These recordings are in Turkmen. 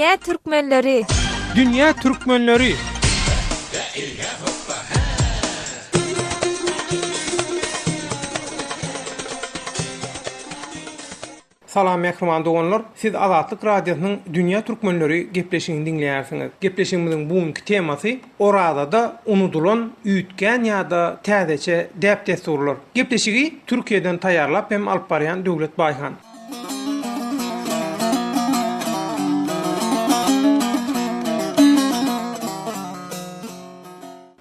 Dünýä türkmenleri! Dünýä türkmenleri! Salam mähriban doganlar! Siz Azatlyk Radiosynyň Dünýä türkmenleri gepleşigini diňleýärsiňiz. Gepleşigimiziň bu günki temasy Orazada unudylan, üýtgän ýa-da täzeçe däp-dessurlar. Gepleşigi Türkiýeden taýýarlap hem alyp barýan Döwlet Baýhan.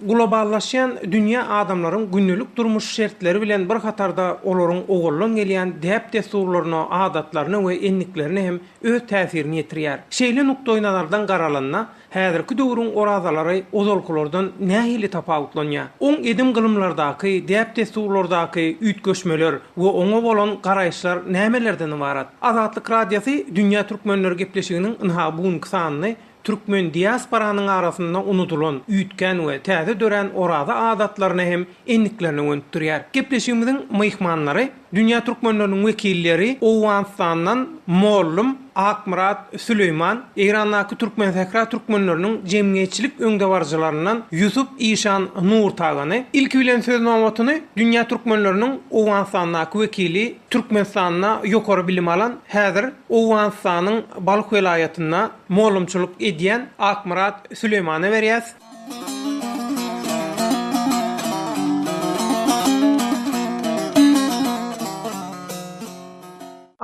Globallaşýan dünýä adamlaryň gündelik durmuş şertleri bilen bir hatarda olaryň owaldan gelýän däp-dessurlaryna, adatlaryna we endiklerine hem öz täsirini ýetirýär. Şeýle nukdaýnazardan garalanda, Häzirki döwrüň orazalary ozalkylardan nähili tapawutlanýar? Oň edim-gylymlardaky, däp-dessurlardaky üýtgeşmeler we oňa bolan garaýyşlar nämelerden ybarat? Azatlyk Radiosy Dünýä Türkmenleri gepleşiginiň ynha bu günki sanyny türkmen diasporanyň arasynda unudylan, üýtgän we täze dörän oraza adatlaryna hem endiklerine gönükdirýär. Gepleşigimiziň myhmanlary Dünýä türkmenleriniň wekilleri Owganystandan mollum Akmyrat Süleýman, Eýrandaky Türkmensähra türkmenleriniň jemgyýetçilik öňdebaryjylaryndan Ýusup Işan Nurtagany, ilki bilen söz nobatyny Dünýä türkmenleriniň Owganystandaky wekili, Türkmenistanda ýokary bilim alan, häzir Owganystanyň Balh welaýatynda mollumçylyk edýän Akmyrat Süleýmana berýäs.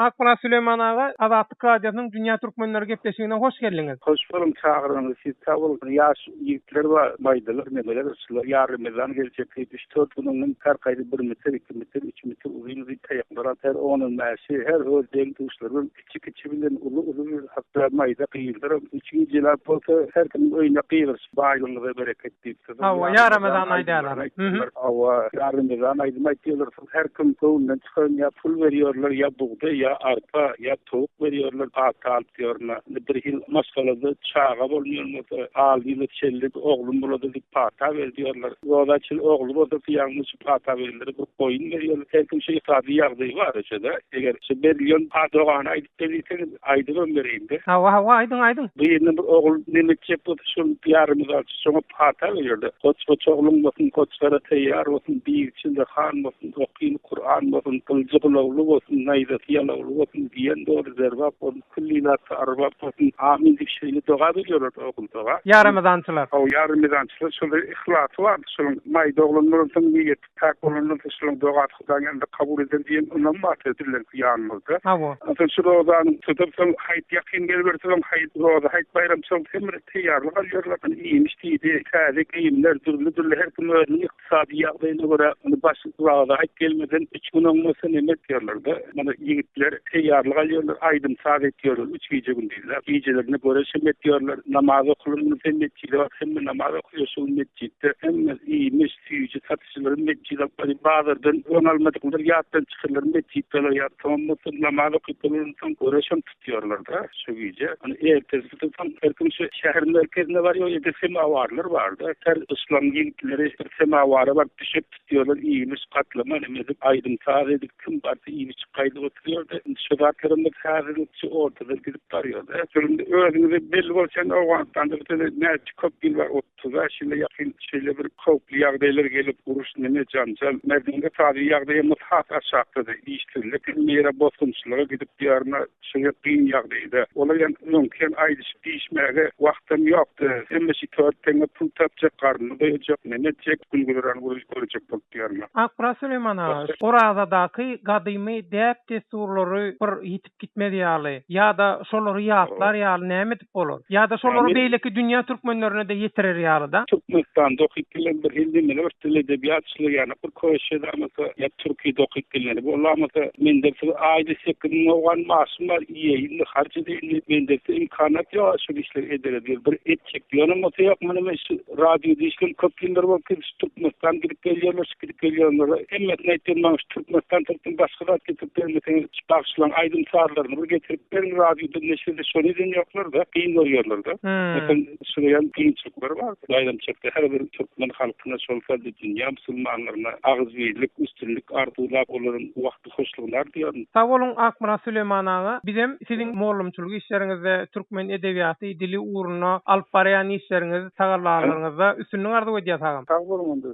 Akmyrat Süleýman aga, Azatlyk Radiosynyň Dünýä Türkmenleri gepleşigine hoş geldiňiz. Hoş boldum çagyranyňyz üçin sag boluň. Ýaş ýigitler bar, maýdalar, memeler, şular ýa Remezan geljek diýip üç-dört gün öňden her haýsy bir metr, iki metr, üç metr uzyn-uzyn taýaklar alyp, her on-on bäşi, her öz deň-duşlary bilen Kiçi-kiçi bilen, uly-uly bilen, hatda maýda gyzlaram üç gijeläp bolsa, her kimiň öýüne gygyryşyp, Baýlygyňyza bereket diýip, Hawa, ýa Ramazan aýdýarlar. Hawa, ýa Ramazan aýdym aýtýarlar. Soň her kim göwnünden çykan ýa pul berýärler, ýa bugdaý, ýa arpa, ýa towuk berýärler, pata alyp ýörüne. Indi bir hil maşgalada çaga bolmaýan bolsa, aldy ýyla çenli oglum bolady diýip pata ber diýýärler. Roza çenli ogly bolsa, ýagny Pata berildi, bir goýun berýärler. Her kim şu ykdysady ýagdaýy bar şo-da. Eger şu berilýän dogany aýdyp ber diýseňiz, aýdybam bereýin-de. Hawa, hawa, aýdyň, aýdyň. Birine bir ogul neme etjek bolsa, şol ýarymyz alçy şoňa pata berýärler. Goç-goç ogluň bolsun, goçlara taýýar bolsun, bir içinde han bolsun, okyny Kuran bolsun, gylyjy gulawly bolsun, naýzasy ýalawly bolsun, diýen dogry zerbap bolsun, külli zatda arbap bolsun, amin diýip şeýle doga berýärler ogul doga. Ýaremezançylar. Hawa, ýaremezançylar şol yhlasy bar. Şonuň maýda oglan bolansoň, niýeti päk bolandan soň şolaryň dogasy Hudaýyň ýanynda kabul eder diýen ynam bar biziňki ýanymyzda. Hawa. Onsoň şu rozanyň tutup soň haýyt ýakyn geliberse soň haýyt roza haýyt baýramçylygy hem bir teýýarlyk alýarlar. Ony iýmiş diýdi, täze geýimler, dürli-dürli her kim özüniň ykdysady ýagdaýyna görä ony baş roza haýyt gelmeden üç gün öň bolsa neme etýärler-de, mana ýigitler teýýarlyk alýarlar, aýdym-saz etýärler üç gije-gündizläp. Gijelerine göreşem etýärler, namaz okalanda hem metjide baryp hemme namaz okaýar şu gün metjitde hemme iýmiş, süýji satyjylary metjide alyp barýar. Bazardan öň almadyklar ýatdan çykanlar metjitde alaýar. Soňam bolsa namaz okyp bolansoň göreşem tutýarlar-da şu gije. Ony ertesi tutup her kim şu şäher merkezine barýar, o ýerde semawarlar bar-da. Her yşlaň ýigitleri bir semawara baryp düşek tutýarlar, iýmiş, gatlama neme edip, aýdym-saz edip, kim barsa iýip-içip gaýdyp oturýar-da. Indi şu zatlaram biz häzirlikçe ortadan gidip barýar-da. Şol indi özüňize belli bolşy ýaly Owganystanda bir sene näçe köp ýyl bar, 35 ýyla ýakyn şeýle bir howply ýagdaýlar gelip, uruş, neme, janjal, merdiň ykdysady ýagdaýy hem has aşakdady, işsizlik, hemme ýere bosgunçylyga gidip diýarna şeýle kyn ýagdaýda. Olar hem öňki hem aýdyşyp diýişmäge wagtam ýokdy. Hemme şi tört teňňe pul tapjak, garnyny doýurjak, neme etjek, gün-güzeran görjek bolup diýarna. Akmyrat Süleýman aga, Orazadaky gadymy däp-dessurlary bir ýitip gitmez ýaly, ýa-da şolary ýatlar ýaly näme edip bolar? Ýa-da şolary beýleki dünýä türkmenlerine-de ýetirer ýaly-da? Türkmenistanda okyp gelen bir hili nemeler bar, dil edebiýatçylygy ýa-da bir köşe damasa, ýa türki de okyp gelmeli bolamasa, mende siz aýda 8000 owgan maaşym bar, iýeýin-de, harç edeýin diýip, mende siz imkanat ýok şol işleri edere diýip, bir etjek ýönem bolsa ýok, muny men şu radioda işledim köp ýyllar bolup şu Türkmenistan gidip gelýärler, şu gidip gelýänlere hemmesine aýtýan maňa şu Türkmenistan tarapdan başga zat getirip bermeseňiz, şu bagşy. Şulaň aýdym-sazlaryny bir getirip beriň radioda neşirde şony eden ýoklar-da, kyn görýärler-de. Meselem, şular ýaly kynçylyklar bar. Baýramçylykda her bir türkmen halkyna, şol sanda dünýä musulmanlaryna agzybirlik, üstünlik arzuwlap, olaryň wagty hoşlugyny arzuwýaryn. Sag boluň Akmyrat Süleýman aga, bizem siziň mollumçylyk işleriňizde, türkmen edebiýaty, dili ugrunda alyp barýan işleriňiz, tagallalaryňyzda üstünlik arzuw edýäs agam. Sag boluň onda.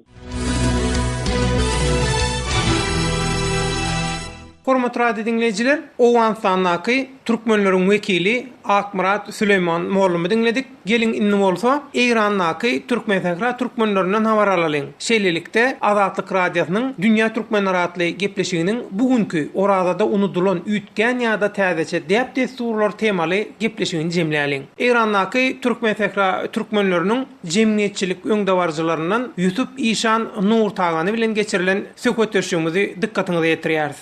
Hormatly radio diňleýjiler, Owganystandaky türkmenleriň wekili Akmyrat Süleýman mollumy diňledik. Geliň indi bolsa Eýrandaky Türkmensähra türkmenlerinden habar alalyň. Şeýlelikde, Azatlyk Radiosynyň Dünýä türkmenleri atly gepleşiginiň bu günki Orazada unudylan, üýtgän ýa-da täzeçe däp-dessurlar temaly gepleşigini jemläliň. Eýrandaky Türkmensähra türkmenleriniň jemgyýetçilik öňdebaryjylaryndan Ýusup işan Nurtagany bilen geçirilen söhbetdeşligimizi dykgatyňyza ýetirýäris.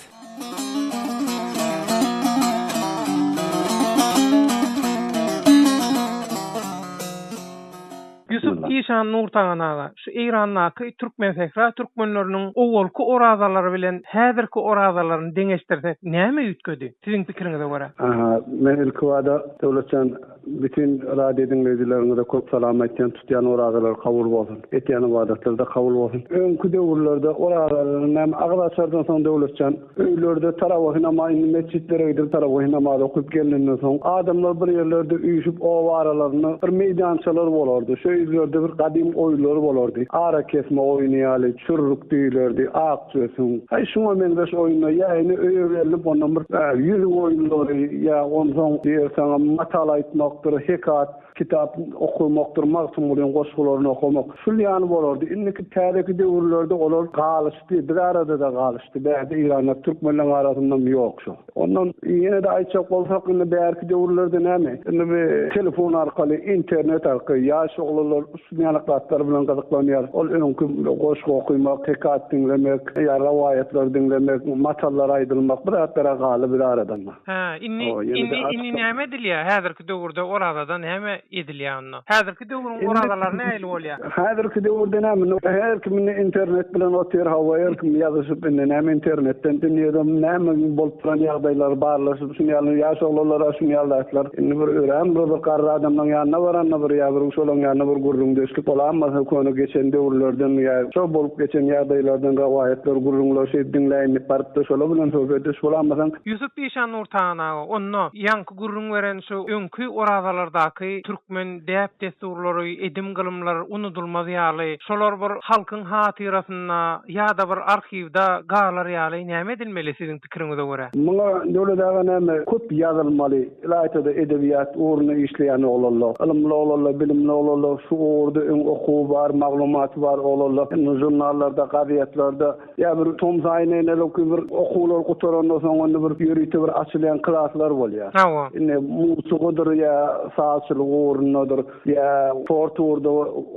Ýusup işan Nurtagan aga, şu Eýrandaky Türkmensähra türkmenleriniň owalky orazalary bilen häzirki orazalaryny deňeşdirsek näme üýtgedi, siziň pikiriňize görä? Aha, men ilkibada Döwletjan Bütin radio diňleýjileriňize köp salam aýtýan tutýan orazalary kabul bolsun. Etýän ybadatlaryda kabul bolsun. Öňki döwürlerde orazalary näme agyz açardan soň Döwletjan öýlerde tarawahy namaz indi metjitlere gidip tarawahy namazy okyp gelnenden soň adamlar bir ýerlerde üýşüp oba aralarynda bir meýdançalar bolardy. Şo ýerlerde bir gadym oýunlar bolardy. Arakesme oýny ýaly çürrük diýilerdi, ak Ösüň. Haý, şuňa meňzeş oýunda ýa ene öýe gelnip, ondan bir ýüzük oýunlary, ýa onsoň diýerseňem matal aýtmakdyr, hekat, kitap okamakdyr, Magtymgulyň goşgularyny okamak. Şul ýaly bolardy. Indiki täzeki döwürlerde olar galyşdy, biz arada-da galyşdy. Bärde Eýranda türkmenleň arasyndan ýok şo. Ondan ýene-de aýtjak bolsak, indi bärki döwürlerde näme? Indi bi telefon arkaly, internet arkaly ýaş oglanlar şuny ýaly zatlar bilen gyzyklanýar. Ol öňki goşgy okymak, hekat diňlemek, ýa rowaýatlary diňlemek, matallar aýdylmak bu zatlar-a galdy biz aradan. Hä, indi, indi, indi näme edilýär? Häzirki döwürde orazada näme edilýär onda? Häzirki döwrüň orazalary nähili bolýar? Häzirki döwürde näme, indi her kim indi internet bilen otyr, hawa, her kim ýazyşyp indi näme internetden dünýede näme bolup duran ýagdaýlary barlaşyp, şuny ýaly ýaş oglanlara şuny ýaly zatlar indi bir örän bir bir garry adamlaň ýanyna baranda bir ýa bir şolaň ýanynda bir gürrüňdeşlik bolanmasa köne geçen döwürlerden ýa şo bolup geçen ýagdaýlardan rowaýatlar, gürrüňler şeýdip diňläýin diýip baryp-da şolar bilen söhbetdeş bolanmasaň. Ýusup işan Nurtagan aga, onda ýaňky gürrüň beren şu öňki orazalardaky türkmen däp-dessurlary, edim-gylymlar unudylmaz ýaly, şolar bir halkyň hatyrasynda ýa-da bir arhiwda galar ýaly näme edilmeli siziň pikiriňize görä? Muňa Döwlet aga näme köp ýazylmaly, ylaýta-da edebiýat ugrunda işleýän oglanlar, ylymly oglanlar, bilimli oglanlar, şu ugurda öň okuwy bar, maglumaty bar oglanlar, indi žurnallarda, gazetlerde Ýa bir tomus aýyna enelok bir okuwlar gutarandan soň onda bir ýörite bir açylýan klaslar bolýar. Hawa. Indi musygydyr ýa sazçylyk ugrundadyr ýa sport ugurda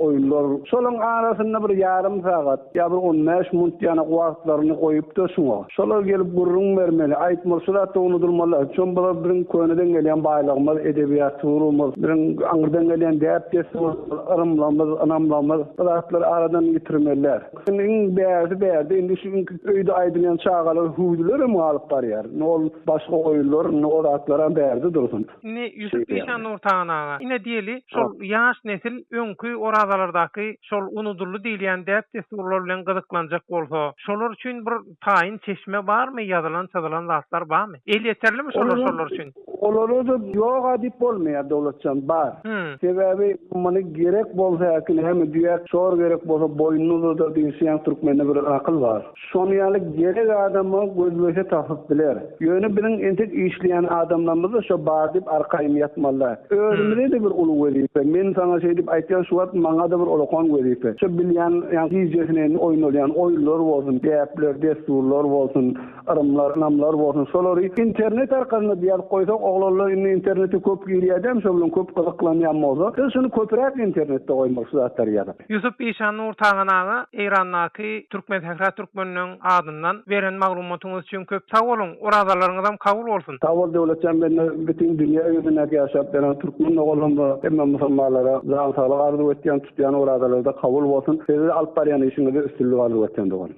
oýunlar. Şolaň arasynda bir ýarym sagat ýa bir 15 munt ýanak wagtlaryny goýup-da şuňa. Şolar gelip gürrüň bermeli, aýtmaly şu zatda unudylmaly. Şon bular biziň köneden gelýän baýlygymyz, edebiýat ugrumyz, biziň aňyrdan gelýän däp-dessurymyz, yrymlarymyz, ynamlarymyz. Bu zatlary aradan ýitirmeli däl. Indi iň bärsi bärde, indi şu günki öýde aýdylýan çagalar hüwdülerem galyp barýar. Indi ol başga oýunlar, indi o zatlaram bärde dursun. Indi Ýusup işan Nurtagan aga, ine diýeli, şol ýaş nesil öňki orazalardaky şol unudyldy diýilýän däp-dessurlar bilen gyzyklanjak bolsa, şolar üçin bir Taýyn çeşme barmy ýazylan çyzylan zatlar barmy? Elýeterlimi şolar şolar üçin? Olara-da ýog-a diýip bolmaýar Döwletjan, bar. Sebäbi muny gerek bolsa häki näme düýä şor gerek bolsa boýnuny uzadar diýilşi ýaly türkmende bir akyl bar. Şony ýaly gerek adama gözlese tapyp biler. Ýöne biziň entek işleýän adamlarymyzda şo bar diýip arkaýyn ýatmalyda. Özümize-de bir uly wezipe. Men saňa şeýdip aýtýan şu wagt maňa-da bir ulakan wezipe. Şo bilýän ýa gijesine indi oýnalýan oýunlar bolsun, däpler, dessurlar bolsun, yrymlar, ynamlar bolsun, şolary internet arkalynda ýazyp goýsak, oglanlar indi internete köp girýär dämi, şo bilen köp gyzyklanýan bolsa, biz şuny köpräk internetde goýmaly şu zatlary ýazyp. Ýusup işan Nurtagan aga Eýrandaky Türkmensähra türkmeniniň adyndan beren maglumatyňyz üçin köp sag boluň, orazalaryňyzam kabul bolsun. Sag bol Döwletjan mende bütin dünýä ýüzündäki ýaşap ýören türkmen doganlarymyza hemme musulmanlara jan saglyk arzuw etýän tutýan orazalaryda kabul bolsun size alyp barýan işiňizde üstünlik arzuw etýän dogan.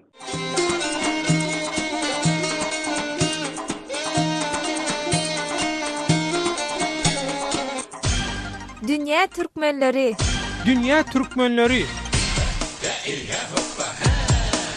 Dünýä türkmenleri! Dünýä türkmenleri!